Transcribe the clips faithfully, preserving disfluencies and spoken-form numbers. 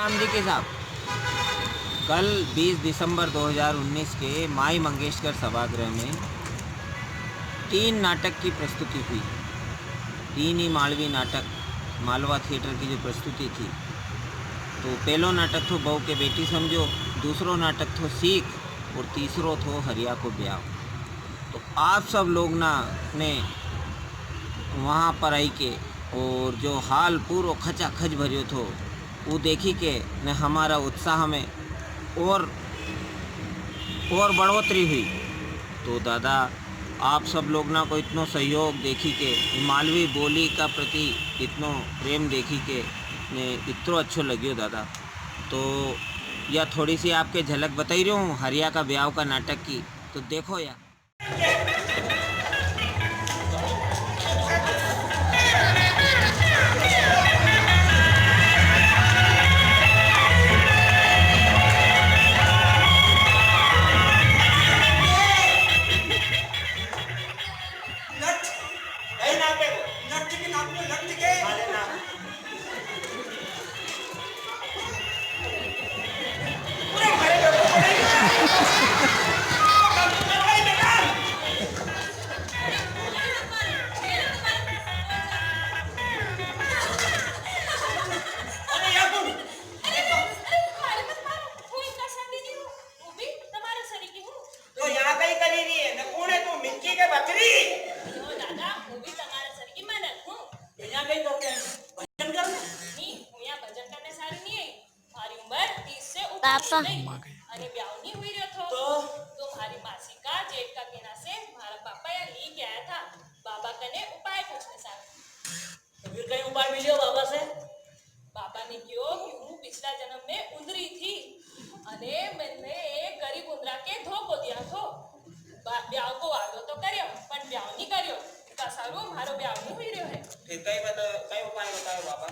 राम जी के साहब, कल बीस दिसंबर दो हज़ार उन्नीस के माई मंगेशकर सभागृह में तीन नाटक की प्रस्तुति हुई। तीन ही मालवी नाटक, मालवा थिएटर की जो प्रस्तुति थी, तो पहलो नाटक थो बहू के बेटी समझो, दूसरो नाटक थो सीख और तीसरो थो हरिया को ब्याव। तो आप सब लोग ना ने वहाँ पर आई के और जो हाल पूरो खचाखच भरियो थो, वो देखी के ने हमारा उत्साह में और, और बढ़ोतरी हुई। तो दादा, आप सब लोग ना को इतनो सहयोग देखी के, मालवी बोली का प्रति इतनो प्रेम देखी के ने इतनो अच्छो लग्यो दादा। तो या थोड़ी सी आपके झलक बताई रही हूँ हरिया का ब्याव का नाटक की, तो देखो या। नट, नहीं नापे, नट के नाप लो, नट के। अरे ना। पूरे भरे लोगों को नहीं। अरे यार, तुम। अरे, अरे, अरे, मारे मत मारो, हूँ इनका साथी नहीं हूँ, हूँ भी तमारा सरीकी हूँ। तो यहाँ कई करी रही है, न कौन है तू, मिक्की के बकरी? ओ दादा, हूँ भी तमारा सरीकी मनक हूँ। तो यहाँ कई करते हैं, भजन करने? नहीं, हूँ यहाँ भजन करने सारू नहीं है। म्हारी उम्र तीस से ऊपर पापा। हो गई। अरे ब्याव नहीं हुई रह्यो थो। तो? तो म्हारी मासी का जेठ का कहना से म्हारा पापा यहाँ ली के आया था, बाबा कने उपाय पूछने सारू। तो फिर कई उपाय मिलियो बाबा से? बाबा ने क्यो कि हूँ पिछला जन्म में उंदरी थी, अने मैंने एक गरीब उंदरा के धोखो दिया थो। बा-, ब्याव को वादो तो कर्यो, पण ब्याव नी कर्यो। इका सारू म्हारो ब्याव नी हुई रह्यो है। फिर कई बता-, कई उपाय बतायो बाबा?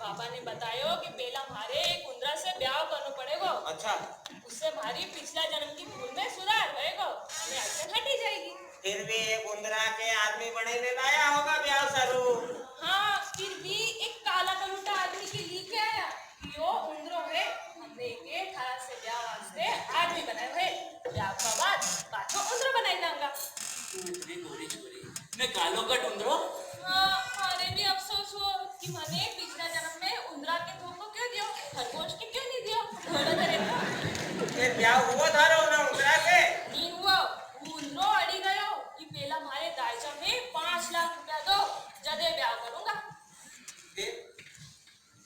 बाबा ने बतायो कि पहला म्हारे एक उंदरा से ब्याव करनो पड़ेगो। अच्छा। उससे म्हारी पिछला जन्म की भूल में सुधार होएगो, अने अड़चन हटी जाएगी। फिर भी एक उंदरा के आदमी बने ले लाया होगा ब्याव सारू। हाँ, फिर भी एक काला कलूटा आदमी के ली के आया। यो उंदरो है, हमने के थारा से ब्याव वास्ते आदमी बनायो है। ब्याव का बाद पाछो उंदरो बनाई दांगा। तू इतनी गोरी छोरी, मैं कालो कट उंदरो? हाँ, म्हारे भी अफसोस हो कि मने पिछला जन्म में उंदरा के धोखो क्यों दियो, खरगोश के क्यों नहीं दियो? बोलो तो रे तो। फिर ब्याव हुआ थारो ना उंदरा के? नहीं हुआ। वो उंदरो अड़ी गयो कि पहला म्हारे दायजा में पाँच लाख रुपया दो, जदे ब्याव करूंगा। फिर?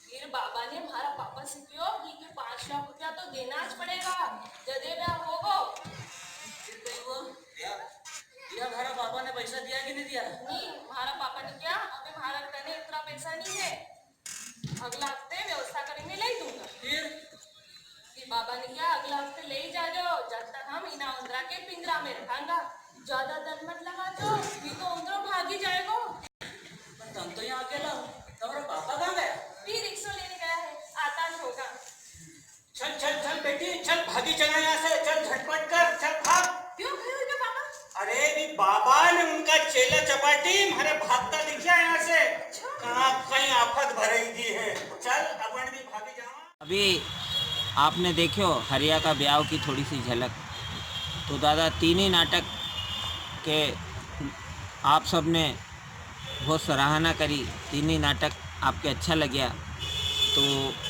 फिर बाबा ने म्हारा पापा से क्यो कि, कि पाँच लाख रुपया तो देना ज पड़ेगा, जदे ब्याव होगो। फिर कई हुआ? या, या म्हारा पापा ने पैसा दिया कि नहीं दिया? नहीं, म्हारा पापा ने क्यो, अबे म्हारा कने इतना पैसा नहीं है, अगला हफ्ते व्यवस्था करी ने ले दूंगा। फिर? फिर बाबा ने क्यो, अगला हफ्ते ले ही जाजो, जब तक हम इना उंदरा के पिंजरा में रखांगा। ज्यादा दन मत लगाजो, नहीं तो उंदरो भागी जाएगो। पण तम तो यहाँ अकेला हो, तमारा पापा कहाँ गया? फिर रिक्शो लेने गया है, आता नी होगा। चल, चल, चल बेटी, चल, भागी चला यहाँ से, चल, झटपट कर, चल, भाग। क्यों, कई हुई पापा? अरे, वी बाबा ने उनका चेला चपाटी म्हारे भागता दिख्या यहाँ से। अच्छा। कहाँ कई आफत भरई दी है। चल, अपन भी भागी जावा। अभी आपने देख्यो हरिया का ब्याव की थोड़ी सी झलक। तो दादा, तीन ही नाटक के आप सब ने बहुत सराहना करी, तीन ही नाटक आपके अच्छा लग्या। तो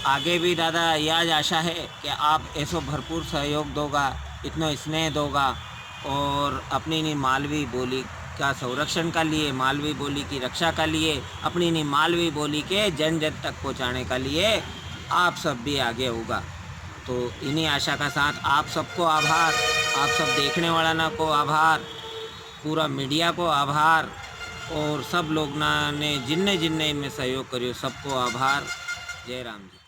आगे भी दादा, या ज आशा है कि आप ऐसो भरपूर सहयोग दोगा, इतनो स्नेह दोगा और अपनी नी मालवी बोली का संरक्षण का लिए, मालवी बोली की रक्षा का लिए, अपनी नी मालवी बोली के जन जन तक पहुँचाने का लिए आप सब भी आगे होगा। तो इन्हीं आशा का साथ आप सबको आभार, आप सब देखने वाला ना को आभार, पूरा मीडिया को आभार और सब लोग ना ने जिनने जिनने इनमें सहयोग करियो, सबको आभार। जय राम जी।